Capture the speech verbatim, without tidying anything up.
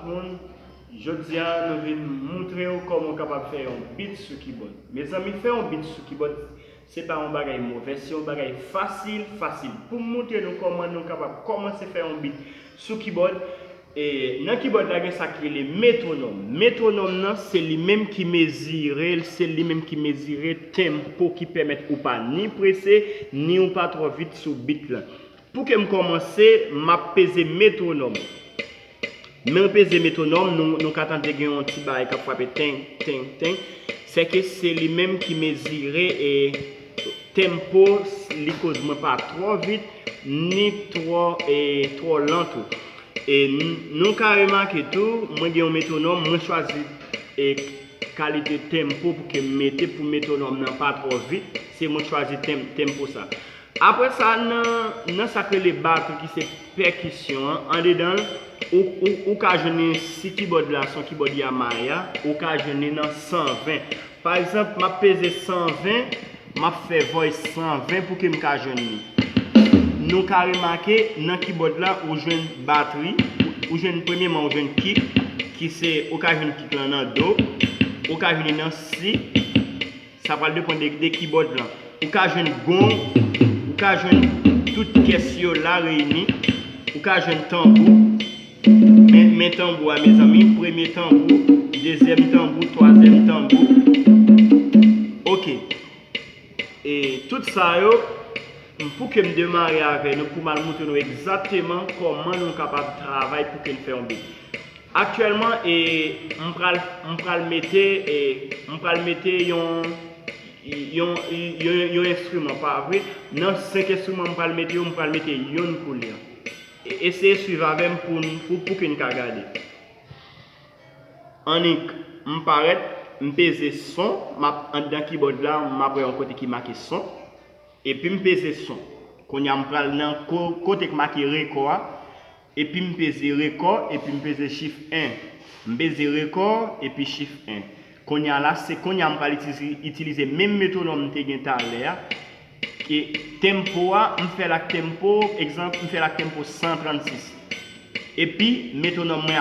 Moun, jodi a nou vin moutre w kòman w kapab fè yon beat sou kibòd. Mezanmi, fè yon beat sou kibòd se pa yon bagay move, se yon bagay fasil, fasil. Pou m moutre nou kòman nou kapab kòmanse fè yon beat sou kibòd, e, nan kibòd la gen sa k rele metwonòm. Metwonòm nan, se li menm ki mezire, se li menm ki mezire tenpo ki pèmèt ou pa ni prese, ni ou pa twò vit sou beat la. Pou ke m kòmanse, m ap peze metwonòm. Men m peze metwonòm, nou, nou ka tande gen yon ti bagay k ap frape teng, teng, teng. Se ke se li menm ki mezire e tenpo, li koz mwen pa twò vit, ni twò, e, twò lan tou. E n- nou ka remake tou, mwen gen yon metwonòm, mwen chwazi e kalite tenpo pou ke m mete pou metwonòm nan pa twò vit, se mwen k chwazi ten- tenpo sa. Apre sa, nan, nan sa k rele batri ki se pèkisyon an, andedan l, ou, ou, ou ka jwenn li si kibòd la se yon kibòd Yamaha, ou ka jwenn li nan san ven. Pa egzanp, m ap peze san ven, m ap fè voice san ven pou ke m ka jwenn li. Nou ka remake nan kibòd la, ou jwenn batri, ou, ou jwenn premyèman, ou jwenn kick, ki se, ou ka jwenn kick lan nan do, ou ka jwenn li nan si, sa pral depann de, de kibòd lan. Ou ka jwenn gong, ou ka jwenn tout kès yo la reyini, ou ka jwenn tanbou. Men, men tanbou a, mezanmi, premye tanbou, dezyèm tanbou, twazyèm tanbou. Ok. E tout sa yo, pou ke m demare avè nou, pou m al moutre nou egzakteman kòman nou kapab travay pou ke n fè yon beat. Aktyèlman, e, m pral, m pral mete, e, m pral mete yon, yon, yon, yon enstriman, pa vre? Nan senk enstriman m pral mete yo, m pral mete yonn koulye. E, eseye swiv avè m pou, pou, pou ke n ka gade. Annik, m parèt, m peze son, m ap anndan kibòd la, m ap wè yon kote ki make son. Epi m peze son. Kounye a m pral nan ko- kote k make rekò a. Epi m peze rekò, epi m peze chif en. M peze rekò, epi chif en. Kounye a la, se kounye a m pral itilize, itilize menm metwonòm m te gen talè a. E tenpo a, m fè l ak tenpo, egzanp, m fè l ak tenpo san trannsis. Epi, metwonòm mwen